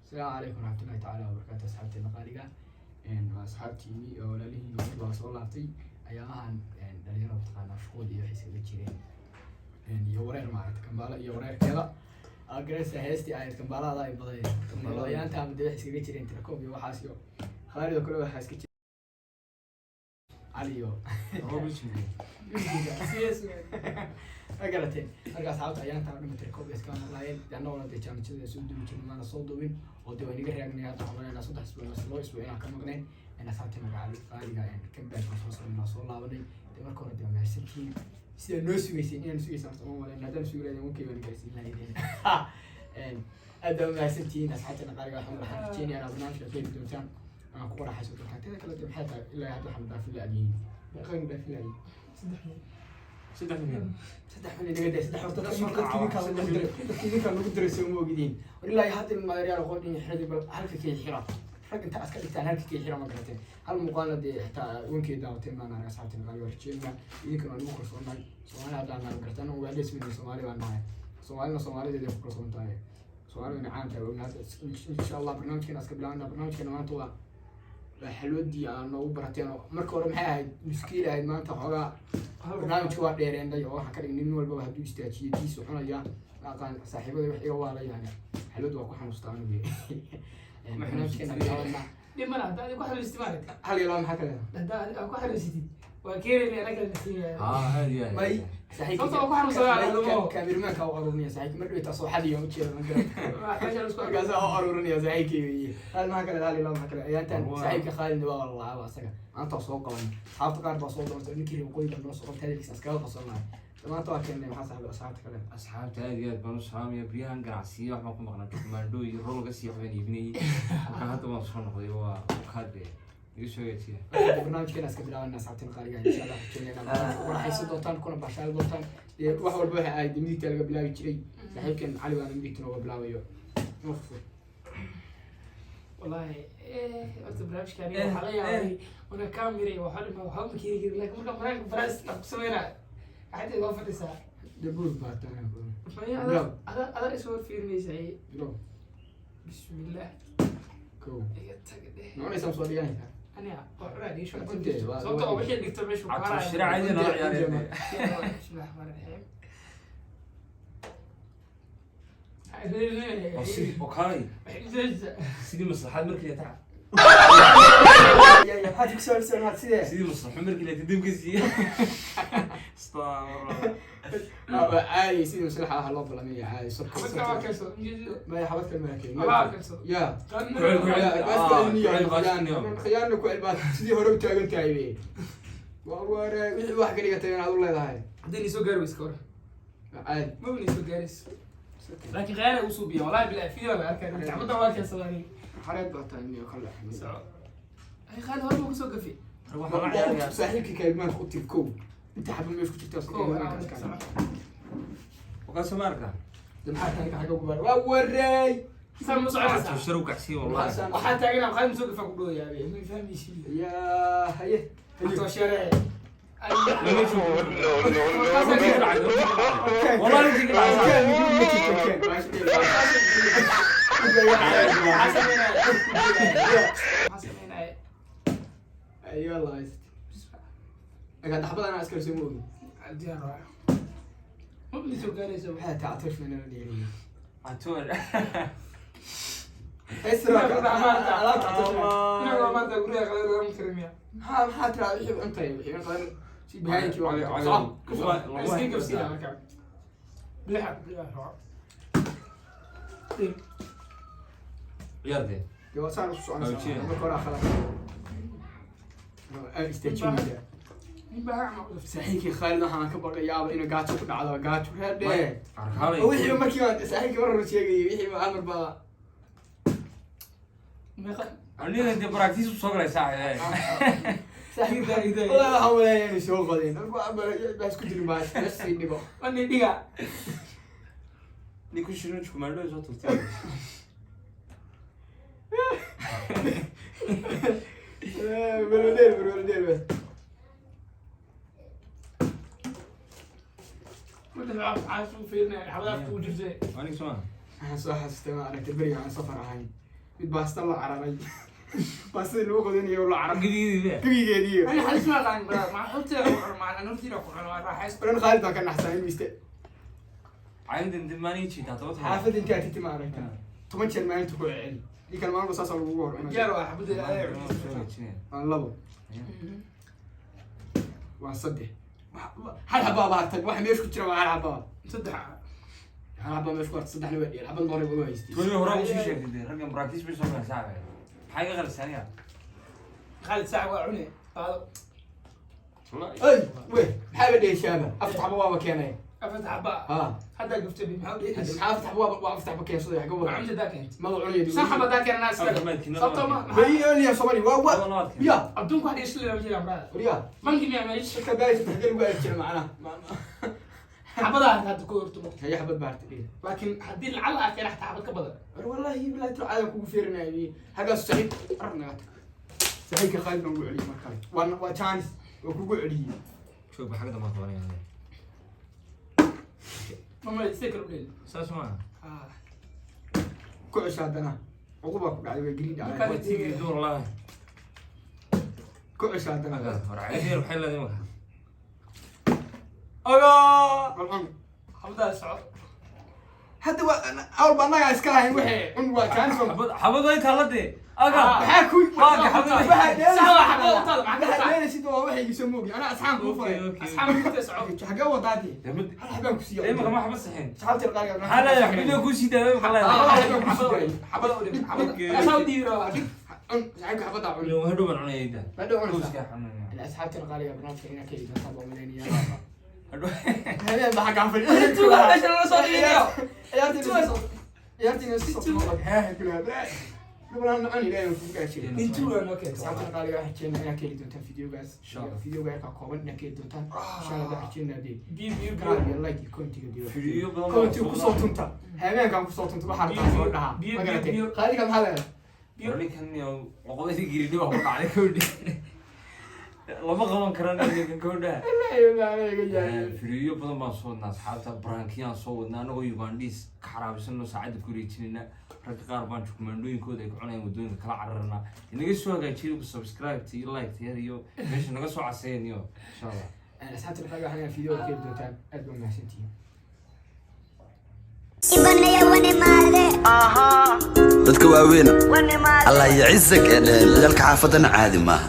Asalaamu calaykum waraxmatullahi tacaala wabarakaatu. Asxaabteena qaaliga waa asxaabtiinii oo walaalihiin oo baa soo laabtay. Ayaamahan dhalinyaro mataqaanaa shuquul iyo waxay iskaga jireen iyo wareer, maaragta, kambaalo iyo wareerkeeda garaysa heestii ahayd kambaalada ay badayeen ayaantaaba dee waxay iskaga jireen tirakoob iyo waxaas iyo Khaalid oo kale waxaa iska jira Cali iyo ma garateen. Marka asxaabta ayaantaan dhama tirakoob iska maqlaayeen. Dee annaguna dee jaamacada soo duubi jirnay, maana soo duubin oo dee waa inaga raagnay. Hadda waxaan maleynaa 3 isbuuc mise 2 isbuuc inaan ka maqnayn. Asxaabta magaca qaaliga comeback baan soo sameynaa, soo laabanay. Dee marka hore dee waa mahadsantihiin sidaa noo sugayseen. Inaan sugaysan horta uma malayn. Haddaan sugi lahayn wankay baan gaarsiin lahaydeen. Aad baa mahadsantihiin asxaabteena qaaliga. Waxaan rajeynayaa inaad barnaamijka ka heli doontaan, aan ku qoraxayso doontaan. Teeda kale dee maxay tahay ilaa hadda waxaan dhaafin la-adyihiin? Meeqaynu dhaafin la-adyihiin? 3 milyan. 3 milyan. 3 milyan naga day. Saddex horta dadka idinkaa lagu diray soo ma ogidiin. War ilaa iyo hadda madaryaal qoodhin xiradi bal halka kay xira rag inta aska dhigtaan halka kay xira ma garateen. Hal muuqaalna dee xitaa wankay daawateen baan arag. Asxaabteen qaali waa rajeynaa idinkana waa nagu kalsoonahay. Soomaali haddaan nahay gartaan ugaadhees midna Soomaali baan nahay. Soomaalina Soomaalideed ay ku kalsoon tahay, Soomaaliduna caan tahay ogna. Hadda insha Allah barnaamijkeena iska bilaabana. Barnaamijkeena maanta waa xalwadii aan noogu barateen oo marka hore maxay ahayd nuskiil ahayd. Maanta xoogaa barnaamijka waa dheereenday oo waxaan ka dhignay nin walbaba hadduu istaajiyo tiisu cunaya. Ma aqaan saaxiibada wax iga waalayaan. Xalwad waa ku xanuustaa anigu. Barnaamijkeena bilaabana. Dhib mana hadda adiga ku xanuustid, maaragta. Hal iyo laba maxaa kale? Hadda adiga ku xanuustid waa keenayna anaga la siinaya. Haa, aad iyo aad. May. Sababta waa ku xanuunsadaa, lama- Kaamirmaanka u aruurinaya saaxiibka mar dhaweyta soo xadiya ujeeda ma garan. Meesha la isku arko. Markaasaa u aruurinaya saaxiibkay weeye. Hal maxaa kale? Hal iyo laba maxaa kale? Ayaantan Waa. saaxiibka Khaalidna waa walaalaaba asaga. Maanta waa soo qaban. Asxaabta qaar baa soo doortay ninkii reer waqooyiga noo soo qabtay, hadalkiisa iskaga qosolnahay. Maanta waa keennay. Maxaa saaxiib asxaabta kale? Asxaabta aad iyo aad baan u salaamaya. Baryahan ganacsiyo wax baan ku maqnaa, dukumaandho iyo roolka sii waxbaan iibinayay. Marka hadda waan soo noqday, waa kaade iga soo hagaajiya. Barnaamijkeena iska bilaabana asxaabtina qaaliga. Insha Allah rajeynaya inaad barnaamijka ku raaxaysan doontaan kuna bashaali doontaan. Dee wax walba waxay ahayd midigta laga bilaabi jiray. Saaxiibkan Cali baana midigta nooga bilaabayo. Noo fur. Wallahi horta barnaamijka aniga waxaa la yaabay una kaamira iyo waxaa dhima waxba ma keeni karin, laakiin marka barnaamijka baraas ku sameynaa gacanteeda waa fadhisaa. Dee buur baa tahay. Maya. Bilow. Adaa is hor fiirinaysa. Bilow. Bismillah. Kow. Iga tag dheh. Noconaysaa soo dhiganaysaa. Aniga waa cunaa dhiisho. Intee, sababta oo wixii dhigto meeshu Cabdi shira caadi nala ciyaareen. Bismillah rahmaan raxiim. Oo sidii oo kaalay sidii maslaxaad markii la taca. Ya ya, maxaad ku soo soo maxaad sidee? Sidii maslaxo markii la dibka siiye. Astagfirullah. Waa caadi sidii maslaxa ah loo balamiya caadi sobka. Xabadka waa kayso. Maya, xabadka ma keen. Waa kayso. Ya. Khiyaano ku cilbaad sidii hore u taagan tahay be. Waa wareeg wixii wax ka dhigatay inaad u leedahay. Haddii ni soo gaari weyso ka waran? Waa caadi. Maba ni soo gaarayso, laakiin khiyaana uu suubiya wallahi bilahi video la arkay xabadda waa kayso aniga. Xareed baa tahay niyo kale. Soco ay Khaalid hore buu kasoo gafi. Waxaan la ciyaarayaa. Saaxiibkii kaalmaanka u tir kow. Inta xabad meesha ku jirta Kow, kaalmaanka iska. soco. Wakaas ma arkaa. Maxaa tahay xagga ku waa wareey. Saan ma soconaysaa? Cabdi shira u kacsiin wallahi. Waxaa taagan Khaalid ma soo gafaa ku dhooyaa be ma fahmaysid. Ya haye. Hatoo sharee. Lama joogo. Wallahi intii ka dhacay. Maxaa sameynaya? Ayo la hayst. Aga dhaxbadan aan iska soo moogin. Diyaar waa ma ni soo gaarayso. Waxaa tactir finan dhigay. Catoor. Esra alaabta tactir. Inaga maanta guriga qalad lama karimiya. Maxaa tiraa wixii cuntay wixii qadan si bahaankii waa. Soo. Iska gabsiina marka bilixa bilixa Ciyaartee. Dee waa saan u soconaysaa. Marka hore khalad. Ay istaajinaysaa. Nin baa ama u Saaxiibkii Khaalid waxaan ka baqayaaba inuu gaajo ku dhacdo gaajo reer. Arkaalay. Wixii markii baan saaxiibkii mar hore sheegayay wixii baa amar baa. Meeqa? Aniga inta practice u soo galay saaxiib. Saaxiibka wallahi waxaan walaayay inay soo qadeen. Baa isku jirin baa sii dhigo. Wani dhiga. Nin ku shirin kumaandho soo turtay. Barwadeel barwadeel bas. Caas u fiirinaya xabadaaf kugu jirtay. Aniga soo Waxaan soo xasuustay ma aragtay beriga aan safar ahayn. Mid baasta la cararay, baastadii lagu qodanayo la cararay. Gidigidiba. Gebigeedii. Ani xalis ma aqaan, brother. Maxaa horteeda ku cuno? Macna horteeda ku cuno, waa raaxaysto. Oran Khaalid baan ka naxsanay inuu iste. Caynta inta maalin jiita toban. Xaafadda intaa titi ma aragta 10 jeer maalinta ku celi, ninkan maalin walba saasaa lagugu hor cunaya. Diyaar waa xabadda ayaa cunaysa. Waa labo, waa saddex. Hal xabaa baa hartay. Waxa meesha ku jira waa hal xabaa. Saddex. Hal xabaa meesha ku hartay, saddexna waa dheel, xabad hore waa haystay. Tony hore usii sheegtay dee, raggan practice bay soo galeen saaxiib. Maxay iga qalisay aniga? Khaalid saac waa cune. Qaado. Ay we, maxaa ba dheeshaaba? Afar xabo waaba keenay. Afar xaba. Ha. Hadda gaftay, maxaa u Hadda dheelaysa? maxaa afar xabo? Waa afar xabo keensaday xagga Waa wada cunta daa keentay. mada cunaya. Shan xaba daa keenan iska. Afar maad keenan. Sababtoo ma Bay Soomaali waa Laba labaad keenan. Ya. Adduunku wax dheesha lama jiraan, brother. Waryaa. Mangi miyaa meesha? Dadka baayis xagga lagu aadi jira macnaha. Xabadaa hadda ku horto. Haya, xabad baa hartay. Laakiin haddii lacala aa keena xataa xabad ka badan. War wallahi billahi tur caadan kugu feerinayay hagaas saaxiib arag naga tag. Saaxiibka Khaalid baan ugu celiyey mar kale, waa chance waa kugu celiyey. Joog ba, xagga dambe qabanaya. Mama sidee kale u dheeli? Saas ma aha. Ah. Ku cesha haddana, cuqubaa ku dhacday, waa green dhacday. Waa tigri duur lahay. Ku cesha haddana. Aga, war caynta maxay leedahay imaka? Aga! Bal cun. Xabadaa soco. Hadda waa awalba annagaa iska lahayn waxay cun, waa chance waa. Xabad xabad way taalla dee. Aga! Maxaa ku Waa xabad. waxaa dheelaysid? Sax waa xabad u taal, maxaa ka Waxaa taal? dheelaysid waa waxay iso moogi, anaa asxaan kuu falay. Okay, okay. Asxaab inta soco. Xagee wadaadii? Dee mid- Hal xabaan ku siiya. Dee imaka ma xabad saxeen. Asxaabtii qaaliga. Maxaa leedahay? Xabadii kuu sii daayay imaka leedahay. Xabada u dhim. Xabada. Asaa u dhiibi rabaa. Cun saaxiibka, xabaddaa cun. Ilaa hadhow baan cunaya inta. Hadhow cunaysaa. Qoyskaa cunaya. Asxaabtii qaaliga, barnaamijka inaa ka heli doontaan baan malaynayaa. Hadhow. Habeen baa xaggaan fadhiya. Tuuga meesha lala soo dhigayo. Ciyaartiina si soo gabadhaan cun, ilaahay kugu gaashiray. Nin tuuga noo keento. Asxaabta qaaliga, waxaan rajeynayaa inaad ka heli doontaan videogaas. Insha Allah. Videoga yarkaa kooban inaad ka heli doontaan insha Allah. Waxaan rajeynaa dee Biyo biyo subscribe biyo. iyo like iyo commentiga dee. Video badan baa Commentiga soo kusoo dhacay. tunta, habeenkan kusoo tunta, waxaa rabtaa soo dhahaa. Biyo, ma biyo, garatay? Biyo. Qaaliga maxaa leedahay? War ninkan iyo cuqubadii giridhi baa ku dhacday kowdhi. Lama qaban karaan ninkan kowdha. Ilaahay iga yahay. Fidiyo badan baan soo wadnaa asxaabta, prankiyaan soo wadnaa anagoo Ugandhiis ka xaraabisano, saacadda ku wareejinayna. Ragga qaar baan jukumaandooyinkooda ay ku cunayaan waddooyinka kala cararana. Inaga soo hagaajiyay ku subscribe iyo like tiyar iyo meesha naga soo caseeyan iyo insha Allah. Asxaabta qaaliga, waxaan videoga ka heli doontaan. Aad baa mahadsantihiin. Ibanaya wanimaade. Dadka waaweyn allah iyo cizag ee dheheen, ciyaalka xaafadana caadi maaha.